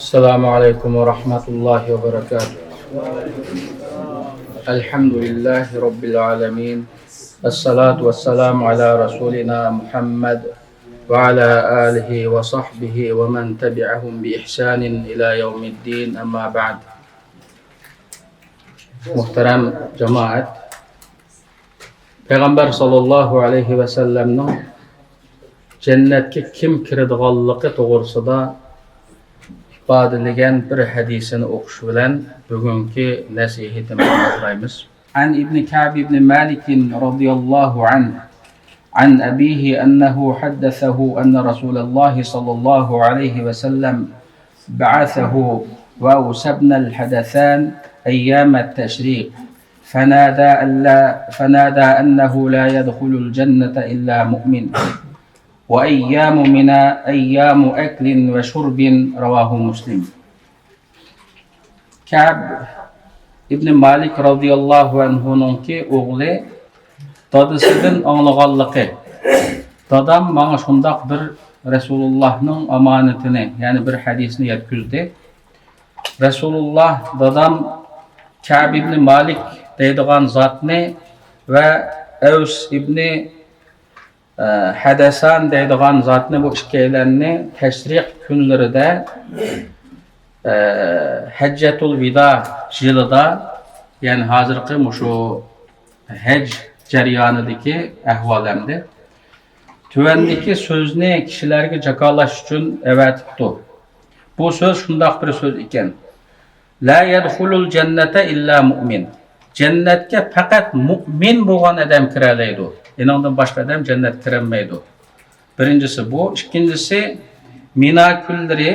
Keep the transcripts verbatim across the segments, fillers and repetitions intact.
السلام عليكم ورحمة الله وبركاته. الحمد لله رب العالمين. الصلاة والسلام على رسولنا محمد وعلى آله وصحبه ومن تبعهم بإحسان إلى يوم الدين. أما بعد. مۇھتەرەم جامائەت، پەيغەمبەر ساللاللاھۇ ئەلەيھى ۋەسەللەمنىڭ جەننەتكە كىم كىرىدىغانلىقى توغرىسىدا ئىپادىلىگەن بىر ھەدىسىنى ئوقۇش بىلەن بۈگۈنكى نەسىھىتىمىزنى باشلايمىز. عن ابن كعب بن مالك رضي الله عنه عن أبيه أنه حدثه أن رسول الله صلى الله عليه وسلم بعثه وأوس بن الحدثان أيام التشريق فنادى ألا، فنادى أنه لا يدخل الجنة إلا مؤمن، وأيام منى أيام أكل وشرب، رواه مسلم. كعب بن مالك رضي الله عنهنىڭكى ئوغلى دادىسىدىن ئاڭلىغانلىقى، دادام ماڭا شۇنداق بىر رەسۇلۇللاھنىڭ ئامانىتىنى، يەنى بىر ھەدىسنى يەتكۈزدى. رەسۇلۇللاھ دادام كەب ئىبنى مالىك دەيدىغان زاتنى ۋە ئەۋس ئىبنى، ئە، ھەدەسان دەيدىغان زاتنى، بۇ ئىككىيلەننى تەشرىق كۈنلىرىدە، ئە، ھەججەتۇل ۋىدا يىلىدا، يەنى ھازىرقى مۇشۇ ھەج جەريانىدىكى ئەھۋال ئەمدى. تۆۋەندىكى سۆزنى كىشىلەرگە جاكارلاش ئۈچۈن ئەۋەتىپتۇ. بۇ سۆز شۇنداق بىر سۆز ئىكەن. لا يدخل الجنة إلا مؤمن. جەننەتكە پەقەت مۇئمىن بولغان ئادەم كىرەلەيدۇ. ئېنىڭدىن باشقا ئادەم جەننەتكە كىرەلمەيدۇ. بىرىنچىسى بۇ. ئىككىنچىسى، مىنا كۈنلىرى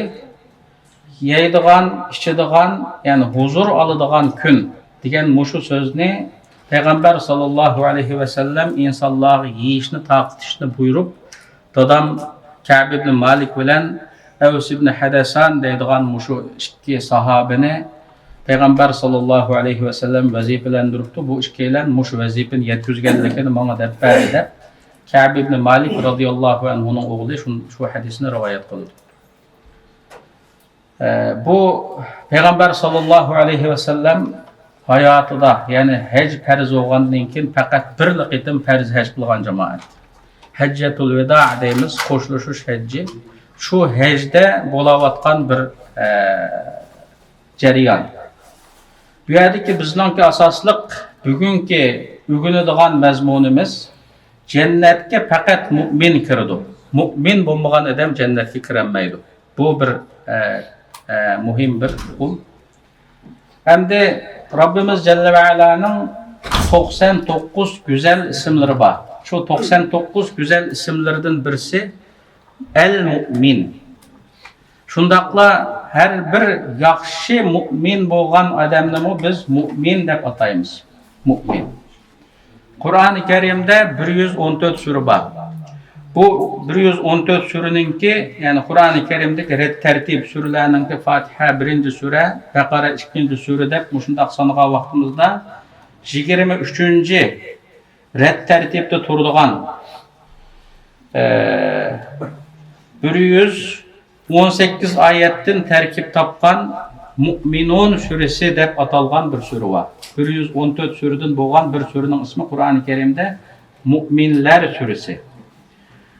يەيدىغان، ئىچىدىغان، يەنى ھۇزۇر ئالىدىغان كۈن دېگەن مۇشۇ سۆزنى پەيغەمبەر ساللاللاھۇ ئەلەيھى ۋەسەللەم ئىنسانلارغا يېيىشنى تارقىتىشنى بۇيرۇپ، دادام كەب ئىبنى مالىك بىلەن ئەۋس ئىبنى ھەدەسان دەيدىغان مۇشۇ ئىككى ساھابىنى پەيغەمبەر ساللاللاھۇ ئەلەيھى ۋەسەللەم ۋەزىپىلەندۈرۈپتۇ. بۇ ئىككىيلەن مۇشۇ ۋەزىپىنى يەتكۈزگەنلىكىنى ماڭا دەپ بەردى دەپ، كەب ئىبنى مالىك رازىياللاھۇ ئەنھۇنىڭ ئوغلى شۇ، شۇ ھەدىسنى رىۋايەت قىلىدۇ. ئە، بۇ پەيغەمبەر ساللاللاھۇ ئەلەيھى ۋەسەللەم ھاياتىدا، يەنى ھەج پەرز بولغاندىن كېيىن پەقەت بىرلا قېتىم پەرز ھەج قىلغان جامائەت. ھەججەتۇل ۋىدا دەيمىز، خوشلىشىش ھەججى. شۇ ھەجدە بولاۋاتقان بىر، ئە، جەريان. بۇ يەردىكى بىزنىڭكى ئاساسلىق بۈگۈنكى ئۆگىنىدىغان مەزمۇنىمىز، جەننەتكە پەقەت مۇئمىن كىرىدۇ. مۇئمىن بولمىغان ئادەم جەننەتكە كىرەلمەيدۇ. بۇ بىر، ئە، ئە، مۇھىم بىر ئۇقۇم. ئەمدى رەببىمىز جەللە ۋە ئەلانىڭ توقسان توققۇز گۈزەل ئىسىملىرى بار. شۇ توقسان توققۇز گۈزەل ئىسىملىرىدىن بىرسى ئەل مۇئمىن. شۇنداقلا ھەر بىر ياخشى مۇئمىن بولغان ئادەمنىمۇ بىز مۇئمىن دەپ ئاتايمىز. مۇئمىن. قۇرئانى كەرىمدە بىر يۈز ئون تۆت سۈرە بار. بۇ بىر يۈز ئون تۆت سۈرىنىڭكى، يەنى قۇرئانى كەرىمدىكى رەت تەرتىپ سۈرىلەرنىڭكى فاتىھە بىرىنچى سۈرە، بەقەرە ئىككىنچى سۈرە دەپ مۇشۇنداق سانىغان ۋاقتىمىزدا يىگىرمە ئۈچىنچى رەت تەرتىپتە تۇرىدىغان، ئە، بىر يۈز ئون سەككىز ئايەتتىن تەركىب تاپقان مۇئمىنۇن سۈرىسى دەپ ئاتالغان بىر سۈرە بار. بىر يۈز ئون تۆت سۈرىدىن بولغان بىر سۈرىنىڭ ئىسمى قۇرئانى كەرىمدە مۇئمىنلەر سۈرىسى.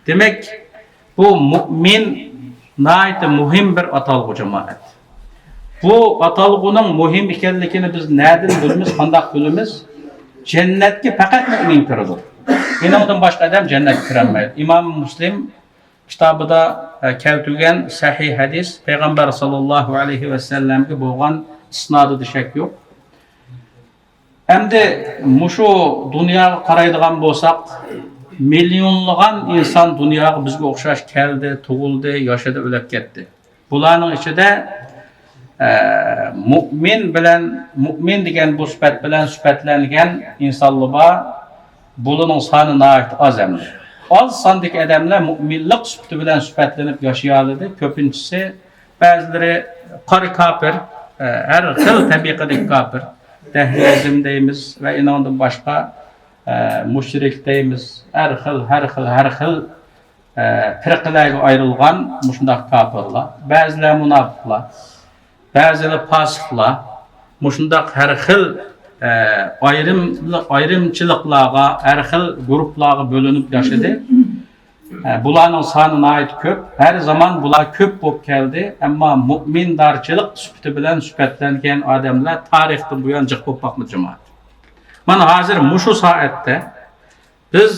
دېمەك، بۇ مۇئمىن ناھايىتى مۇھىم بىر ئاتالغۇ، جامائەت. بۇ ئاتالغۇنىڭ مۇھىم ئىكەنلىكىنى بىز نەدىن بىلىمىز، قانداق بىلىمىز؟ جەننەتكە پەقەت مۇئمىن كىرىدۇ. ئېنىڭدىن باشقا ئادەم جەننەتكە كىرەلمەيدۇ. ئىمام مۇسلىم كىتابىدا، ئە، كەلتۈرگەن سەھىھ ھەدىس، پەيغەمبەر ساللاللاھۇ ئەلەيھى ۋەسەللەمگە بولغان ئىسنادىدا شەك يوق. ئەمدى مۇشۇ دۇنياغا قارايدىغان بولساق، مىليونلىغان ئىنسان دۇنياغا بىزگە ئوخشاش كەلدى، تۇغۇلدى، ياشىدى، ئۆلۈپ كەتتى. بۇلارنىڭ ئىچىدە، ئە، مۇئمىن بىلەن، مۇئمىن دېگەن بۇ سۈپەت بىلەن سۈپەتلەنگەن ئىنسانلار بار. بۇلارنىڭ سانى ناھايىتى ئاز ئەمدى. ئاز ساندىكى ئادەملەر مۇئمىنلىق سۈپىتى بىلەن سۈپەتلىنىپ ياشىيالىدى. كۆپىنچىسى، بەزىلىرى قارا كاپىر، ئە، ھەر خىل تەبىقىدىكى كاپىر. دەھرىيەزم دەيمىز ۋە ئېنىڭدىن باشقا، ئە، مۇشرىك دەيمىز. ھەر خىل، ھەر خىل، ھەر خىل، ئە، پىرقىلەرگە ئايرىلغان مۇشۇنداق كاپىرلار. بەزىلەر مۇناپىقلار. بەزىلەر پاسىقلار، مۇشۇنداق ھەر خىل، ئە، ئايرىم-، ئايرىمچىلىقلارغا، ھەر خىل گۇرۇپپىلارغا بۆلۈنۈپ ياشىدى. ئە، بۇلارنىڭ سانى ناھايىتى كۆپ. ھەر زامان بۇلار كۆپ بولۇپ كەلدى. ئەمما مۇئمىندارچىلىق سۈپىتى بىلەن سۈپەتلەنگەن ئادەملەر تارىختىن بۇيان جىق بولۇپ باقمىدى، جامائەت. مانا ھازىر مۇشۇ سائەتتە بىز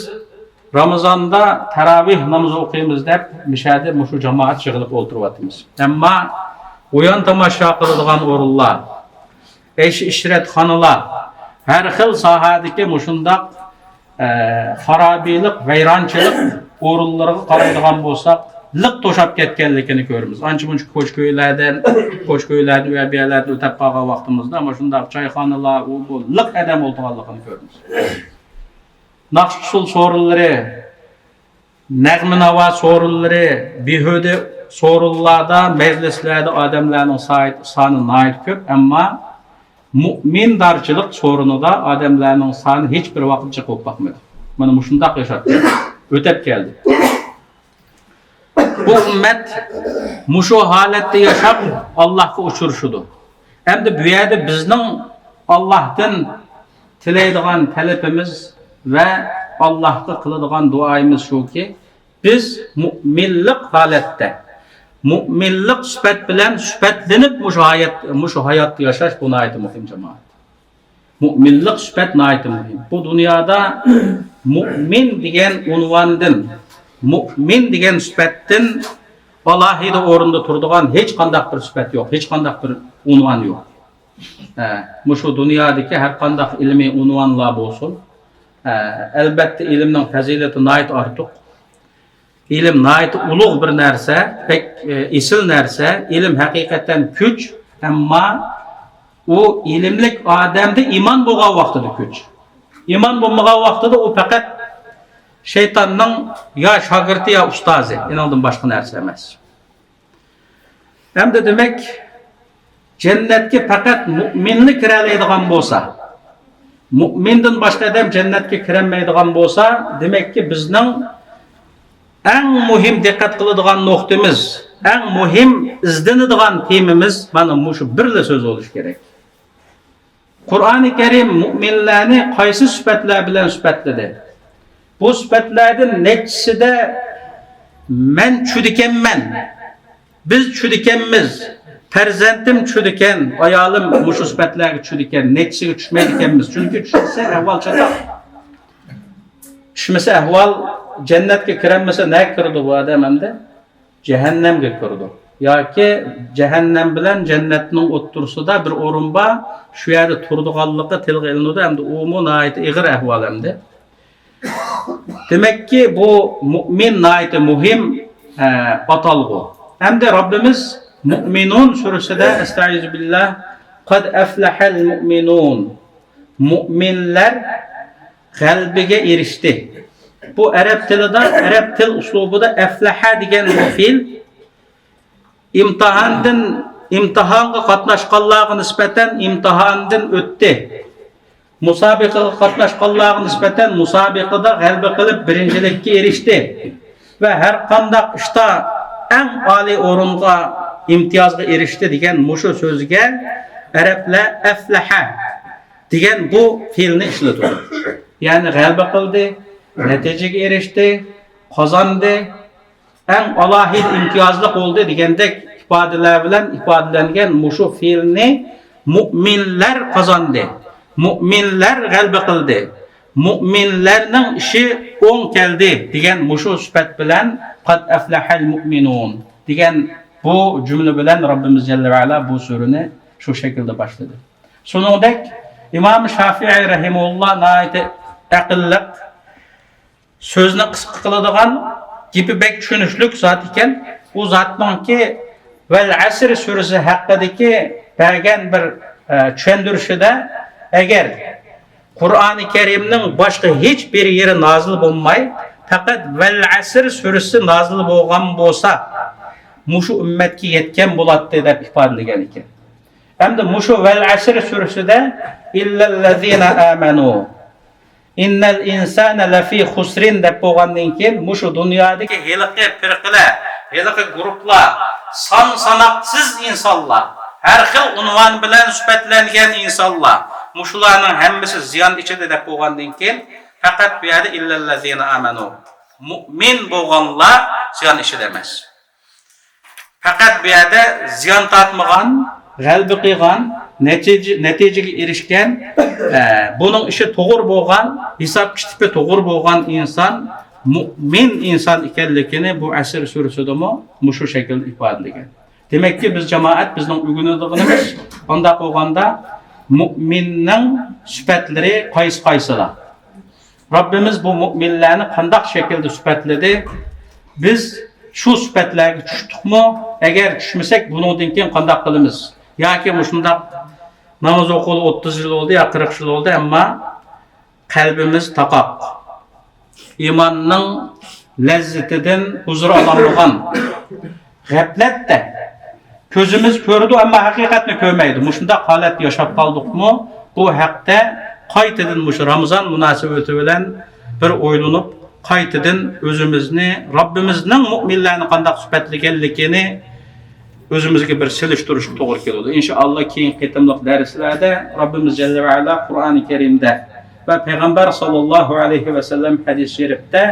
رامىزاندا تاراۋىھ نامىزى ئوقۇيمىز دەپ، مىشەدە مۇشۇ جامائەت يىغىلىپ ئولتۇرۇۋاتىمىز. ئەمما ئويۇن تاماشا قىلىدىغان ئورۇنلار، ئەيش-ئىشرەتخانىلار، ھەر خىل ساھەدىكى مۇشۇنداق، ئە، خارابىلىق، ۋەيرانچىلىق ئورۇنلىرىغا قارايدىغان بولساق، لىق توشاپ كەتكەنلىكىنى كۆرىمىز. ئانچە-مۇنچە كوچا-كۆيلەردىن، كوچا-كۆيلەردىن، ئۇ يەر-بۇ يەرلەردىن ئۆتۈپ قالغان ۋاقتىمىزدا مۇشۇنداق چايخانىلار، ئۇ-بۇ لىق ئادەم ئولتۇرغانلىقىنى كۆرىمىز. ناخشا-ئۇسسۇل سورۇنلىرى، نەغمە-ناۋا سورۇنلىرى، بىھۇدە سورۇنلاردا، مەجلىسلەردە ئادەملەرنىڭ ساي-، سانى ناھايىتى كۆپ، ئەمما مۇئمىندارچىلىق سورۇنىدا ئادەملەرنىڭ سانى ھېچ بىر ۋاقىت جىق بولۇپ باقمىدى. مانا مۇشۇنداق ياشاپ ئۆتەپ كەلدى. بۇ ئۈممەت مۇشۇ ھالەتتە ياشاپ، ئاللاھقا ئۇچرىشىدۇ. ئەمدى بۇ يەردە بىزنىڭ ئاللاھتىن تىلەيدىغان تەلىپىمىز ۋە ئاللاھقا قىلىدىغان دۇئايىمىز شۇكى، بىز مۇئمىنلىق ھالەتتە، مۇئمىنلىق سۈپەت بىلەن سۈپەتلىنىپ مۇشۇ ھايات، مۇشۇ ھاياتتا ياشاش، بۇ ناھايىتى مۇھىم، جامائەت. مۇئمىنلىق سۈپەت ناھايىتى مۇھىم. بۇ دۇنيادا مۇئمىن دېگەن ئۇنۋاندىن، مۇئمىن دېگەن سۈپەتتىن ئالاھىدە ئورۇندا تۇرىدىغان ھېچقانداق بىر سۈپەت يوق، ھېچقانداق بىر ئۇنۋان يوق. ھە، مۇشۇ دۇنيادىكى ھەر قانداق ئىلمىي ئۇنۋانلار بولسۇن، ھە، ئەلبەتتە ئىلىمنىڭ پەزىلىتى ناھايىتى ئارتۇق. ئىلىم ناھايىتى ئۇلۇغ بىر نەرسە، بەك، ئە، ئېسىل نەرسە. ئىلىم ھەقىقەتەن كۈچ، ئەمما ئۇ ئىلىملىك ئادەمدە ئىمان بولغان ۋاقتىدا كۈچ. ئىمان بولمىغان ۋاقتىدا ئۇ پەقەت شەيتاننىڭ يا شاگىرتى، يا ئۇستازى، ئېنىڭدىن باشقا نەرسە ئەمەس. ئەمدى دېمەك، جەننەتكە پەقەت مۇئمىنلا كىرەلەيدىغان بولسا، مۇئمىندىن باشقا ئادەم جەننەتكە كىرەلمەيدىغان بولسا، دېمەككى، بىزنىڭ ئەڭ مۇھىم دىققەت قىلىدىغان نۇقتىمىز، ئەڭ مۇھىم ئىزدىنىدىغان تېمىمىز مانا مۇشۇ بىرلا سۆز بولۇشى كېرەك. قۇرئانى كەرىم مۇئمىنلارنى قايسى سۈپەتلەر بىلەن سۈپەتلىدى؟ بۇ سۈپەتلەردىن نەچچىسىدە مەن چۈشىدىكەنمەن، بىز چۈشىدىكەنمىز، پەرزەنتىم چۈشىدىكەن، ئايالىم مۇشۇ سۈپەتلەرگە چۈشىدىكەن، نەچچىسىگە چۈشمەيدىكەنمىز. چۈنكى چۈشمىسە ئەھۋال چاتاق. چۈشمىسە ئەھۋال، جەننەتكە كىرەلمىسە نەگە كىرىدۇ بۇ ئادەم ئەمدى؟ جەھەننەمگە كىرىدۇ. ياكى جەھەننەم بىلەن جەننەتنىڭ ئوتتۇرىسىدا بىر ئورۇن بار، شۇ يەردە تۇرىدىغانلىقى تىلغا ئېلىنىدۇ. ئەمدى ئۇمۇ ناھايىتى ئېغىر ئەھۋال ئەمدى. دېمەككى، بۇ مۇئمىن ناھايىتى مۇھىم، ئە، ئاتالغۇ. ئەمدى رەببىمىز مۇئمىنۇن سۈرىسىدە، ئەستەئىزۇ بىللا، قەد ئەفلەھەل مۇئمىنۇن، مۇئمىنلەر غەلىبىگە ئېرىشتى. بۇ ئەرەب تىلىدا، ئەرەب تىل ئۇسلۇبىدا ئەفلەھە دېگەن بۇ پېئىل ئىمتىھاندىن، ئىمتىھانغا قاتناشقانلارغا نىسبەتەن ئىمتىھاندىن ئۆتتى. مۇسابىقىگە قاتناشقانلارغا نىسبەتەن مۇسابىقىدە غەلىبە قىلىپ بىرىنچىلىككە ئېرىشتى. ۋە ھەر قانداق ئىشتا ئەڭ ئالىي ئورۇنغا، ئىمتىيازغا ئېرىشتى دېگەن مۇشۇ سۆزگە ئەرەبلەر ئەفلەھە دېگەن بۇ پېئىلنى ئىشلىتىدۇ. يەنى غەلىبە قىلدى، نەتىجىگە ئېرىشتى، قازاندى، ئەڭ ئالاھىدە ئىمتىيازلىق بولدى دېگەندەك ئىپادىلەر بىلەن ئىپادىلەنگەن مۇشۇ پېئىلنى مۇئمىنلەر قازاندى، مۇئمىنلەر غەلىبە قىلدى، مۇئمىنلەرنىڭ ئىشى ئوڭ كەلدى دېگەن مۇشۇ سۈپەت بىلەن قەد ئەفلەھەل مۇئمىنۇن دېگەن بۇ جۈملە بىلەن رەببىمىز جەللە ۋە ئەلا بۇ سۈرىنى شۇ شەكىلدە باشلىدى. شۇنىڭدەك ئىمام شافىئىي رەھىمەھۇللا ناھايىتى ئەقىللىق، سۆزنى قىسقا قىلىدىغان، گېپى بەك چۈشىنىشلىك زات ئىكەن. ئۇ زاتنىڭكى ۋەل ئەسر سۈرىسى ھەققىدىكى بەرگەن بىر، ئە، چۈشەندۈرۈشىدە، ئەگەر قۇرئانى كەرىمنىڭ باشقا ھېچ بىر يېرى نازىل بولماي، پەقەت ۋەل ئەسر سۈرىسى نازىل بولغان بولسا، مۇشۇ ئۈممەتكە يەتكەن بولاتتى دەپ ئىپادىلىگەن ئىكەن. ئەمدى مۇشۇ ۋەل ئەسر سۈرىسىدە ئىللەللەزىنە ئامەنۇ، ئىننەل ئىنسانە لەفى خۇسرىن دەپ بولغاندىن كېيىن، مۇشۇ دۇنيادىكى ھېلىقى پىرقىلەر، ھېلىقى گۇرۇپلار، سان ساناقسىز ئىنسانلار، ھەر خىل ئۇنۋان بىلەن سۈپەتلەنگەن ئىنسانلار، مۇشۇلارنىڭ ھەممىسى زىيان ئىچىدە دەپ بولغاندىن كېيىن، پەقەت بۇ يەردە ئىللەللەزىنا ئامەنۇ، مۇئمىن بولغانلار زىيان ئىچىدە ئەمەس. پەقەت بۇ يەردە زىيان تارتمىغان، غەلىبە قىلغان، نەتىجە، نەتىجىگە ئېرىشكەن، ئە، بۇنىڭ ئىشى توغرا بولغان، ھېساب كىتابى توغرا بولغان ئىنسان مۇئمىن ئىنسان ئىكەنلىكىنى بۇ ئەسىر سۈرىسىدىمۇ مۇشۇ شەكىلدە ئىپادىلىگەن. دېمەككى، بىز جامائەت، بىزنىڭ ئۆگىنىدىغىنىمىز، ئۇنداق بولغاندا مۇئمىننىڭ سۈپەتلىرى قايسى قايسىلار؟ رەببىمىز بۇ مۇئمىنلەرنى قانداق شەكىلدە سۈپەتلىدى؟ بىز شۇ سۈپەتلەرگە چۈشتۇقمۇ؟ ئەگەر چۈشمىسەك، بۇنىڭدىن كېيىن قانداق قىلىمىز؟ ياكى مۇشۇنداق ناماز ئوقۇغىلى ئوتتۇز يىل بولدى يا قىرىق يىل بولدى، ئەمما قەلبىمىز تاقاق. ئىماننىڭ لەززىتىدىن ھۇزۇر ئالالمىغان، غەپلەتتە، كۆزىمىز كۆرىدۇ، ئەمما ھەقىقەتنى كۆرمەيدۇ. مۇشۇنداق ھالەتتە ياشاپ قالدۇقمۇ؟ بۇ ھەقتە قايتىدىن مۇشۇ رامىزان مۇناسىۋىتى بىلەن بىر ئويلىنىپ، قايتىدىن ئۆزىمىزنى رەببىمىزنىڭ مۇئمىنلەرنى قانداق سۈپەتلىگەنلىكىنى ئۆزىمىزگە بىر سېلىشتۇرۇشقا توغرا كېلىدۇ. ئىنشائاللا، كېيىنكى قېتىملىق دەرسلەردە رەببىمىز جەللە ۋە ئەلا قۇرئانى كەرىمدە ۋە پەيغەمبەر ساللاللاھۇ ئەلەيھى ۋەسەللەم ھەدىس شېرىپتە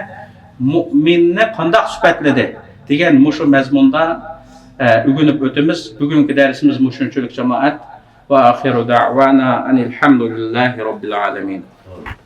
مۇئمىننى قانداق سۈپەتلىدى دېگەن مۇشۇ مەزمۇندا، ئە، ئۆگىنىپ ئۆتىمىز. بۈگۈنكى دەرسىمىز مۇشۇنچىلىك، جامائەت. ۋە ئاخىرۇ دەئۋانا ئەنىل ھەمدۇلىللاھى رەببىل ئالەمىن.